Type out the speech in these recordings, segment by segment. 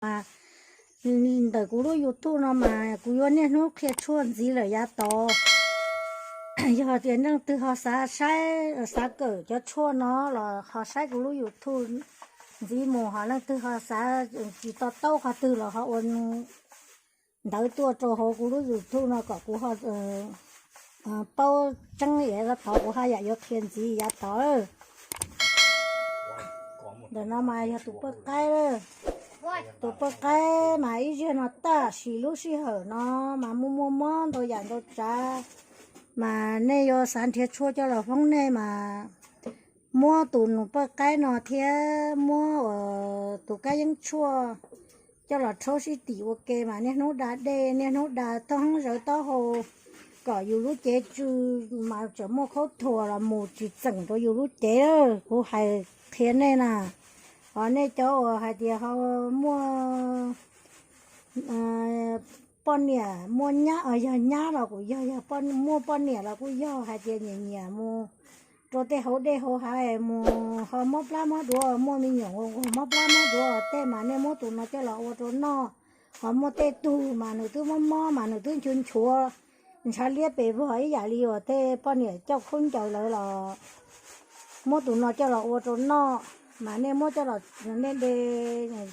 Mas ntawm kuv lub YouTube no mas kuv yuav niaj hnub qhia tshuaj ntxiv lawm yav tod. Yog tias leej twg ho xav saib, xav kawm cov tshuaj no los ho saib kuv lub YouTube ntxiv mus, ho leej twg ho xav tsis to taub qhov twg los ho ua ntawv tuaj rau hauv kuv lub YouTube no kom kuv ho paub tseeb, yav tod kuv haj yam yuav qhia ntxiv yav tod. Ntawm no mas yog tus paj qaib. Tus paj qaib mas ib zaug no tam sim lub sij hawm no mas muaj muaj mob ntau yam ntau tsav, mas nej yuav xav nrhiav tshuaj coj los foob nej mas muab tus nus paj qaib no thiab muab tus kab yeeb tshuaj coj los rhaub sib tim ua ke mas niaj hnub da dej, niaj hnub da tob hoob zawv taub hau kom yus lub cev tsw, mas tseem muaj khaub thuas los mus tsis txeem rau yus lub cev. Kuv hais qhia nej na, ho nej cov uas hais tias ho muaj poj niam, muaj nyab, yog nyab los kuj yog, yog muaj poj niam los kuj yog, hais tias nyiam nyiam mus rau tej hauv dej hauv hav mus ho mob plab mob duav, muaj me nyuam mob plab mob duav tej mas nej muab tus no coj los ua rau noj. Ho muaj tej tug mas nws twb mob mob mas nws twb nchuav nchuav ntshav liab pes vog ib yam li uas tej poj niam coj khaub ncaws lawm los muab tus no coj los ua rau noj, mas nej muab coj los, nej de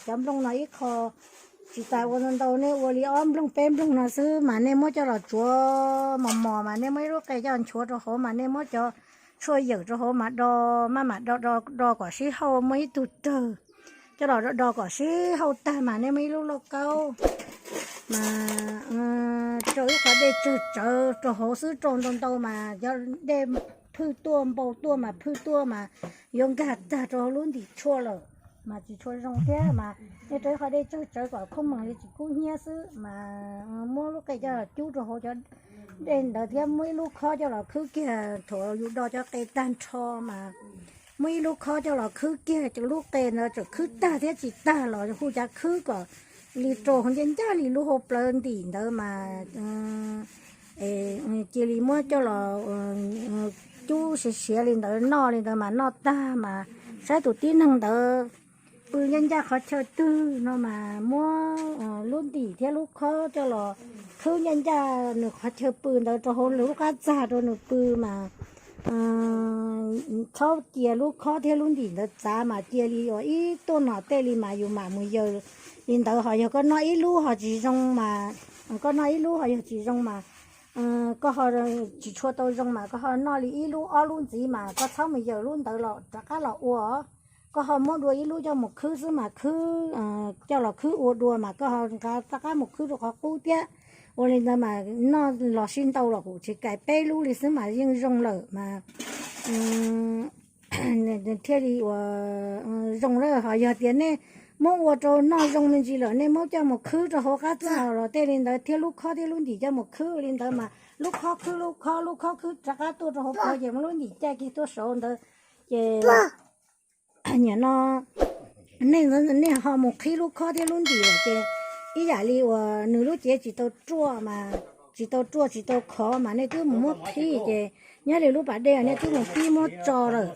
cov nplooj no ib qho, tsis tas ua ntau ntau, nej ua li ob nplooj peb nplooj no xwb mas nej muab coj los tsuav mos mos mas nej muab ib lub qe coj nchuav rau hauv mas nej muab cov tshuaj yawm rau hauv mas do, maj mam do do do kom sib hauj, muaj ib tug rawg coj los do do kom sib hauj tag mas nej muaj ib lub lauj kaub mas rau ib qhov dej tsawg tsawv rau hauv xwb, rau ntau ntau mas cov dej phwj tuaj npau tuaj mas phwj tuaj mas yuav nkag tag rau hauv lub ntim tshuaj lawm mas tsis tshua zoo thiab. Mas nej rau ib qhov dej tsawg tsawv kom khooj meem li tsis kub hnyiab xwb mas muab lub qe coj los cub rau hauv cov dej ntawd thiab muab ib lub khob coj los khwb kiag thaum yus do cov qe tag nrho mas muab ib lub khob coj los khwb kiag, lub qe ntawd tseem khwb tag thiab tsis tag los hu cav khwb kom li rau ncaj ncaj li lub hauv plawv ntim ntawd mas cia li muab coj los cub siav siav li ntawd noj li ntawd mas noj tag mas saib tus tib neeg ntawd pw ncaj ncaj qhov chaw twg no mas muab lub ntim thiab lub khob coj los khwb ncaj ncaj nws qhov chaw pw ntawd rau hauv lub qab txag rau nws pw mas txhob cia lub khob thiab lub ntim ntawd txav mas cia li uas ib tuaj nom tej li mas yus mam mus yaws li ntawd. Ho yog koj noj ib lub ho tsis zoo mas, koj noj ib lub ho yog tsis zoo mas koj ho tsis tshua tau zoo mas koj ho noj li ib lub ob lub ntxiv mas koj txhob mus yaws lub ntawd los rov qab los ua. Koj ho muab dua ib lub coj mus khwb xwb mas khwb, coj los khwb ua dua mas koj ho nqa rov qab mus khwb rau qhov qub thiab. Ua li ntawd mas noj los sib ntau los kuj tsis kais peb lub li xwb mas yeej zoo lawm mas thiaj li uas zoo lawm. Ho yog tias nej muab ua rau noj zoo me ntsis lawm nej muab coj mus khwb rau hauv qab txag los tej li ntawd thiab lub khob thiab lub ntim coj mus khwb li ntawd mas lub khob khwb lub khob, lub khob khwb rov qab tuaj rau hauv plawv ces muab lub ntim caij kiag tuaj saud ntawd ces nim no nej, nej ho mus qhib lub khob thiab lub ntim lawm ces ib yam li uas nws lub cev tsis tau ruaj mas, tsis tau ruaj tsis tau khov mas nej twb mus muab qhib ces nyob li lub pas dej nej twb mus pib muab tso lawm,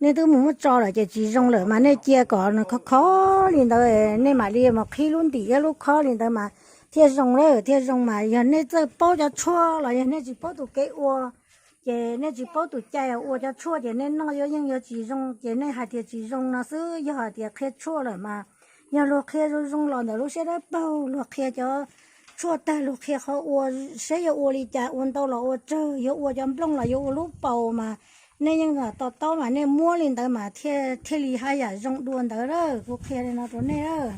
nej twb mus muab tso lawm ces tsis zoo lawm mas nej cia kom nws khov khov li ntawd nej mam li mus qhib lub ntim thiab lub khob li ntawd mas thiaj zoo lawm, thiaj zoo mas yog nej txawj paub cov tshuaj los yog nej tsis paub tus kev ua ces nej tsis paub tus cai ua cov tshuaj ces nej noj yuav yeej yuav tsis zoo ces nej hais tias tsis zoo no xwb. Yog hais tias qhia tshuaj lawm mas yog luag qhia zoo zoo los ntawm lub siab dawb paug, luag qhia cov tshuaj tag luag qhia qhov ua, saib yuav ua li cas, ua ntau los ua tsawg, yuav ua cov nplooj los yuav ua lub paus mas nej yeej to taub mas nej muab li ntawd mas thiaj, thiaj li haj yam zoo dua ntawd lawm. Kuv qhia li no rau nej lawm.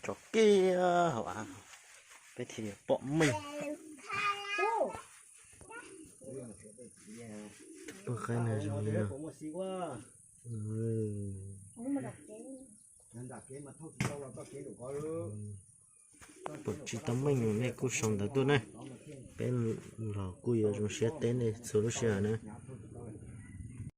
Tso kiag hauv av, peb thiaj li pom meej. Paj qaib no zoo li no. Pom tsis tau meej, nej kuj sau ntawv tuaj na. Peb los kuj yuav zoo siab teb nej txhua lub sij hawm na.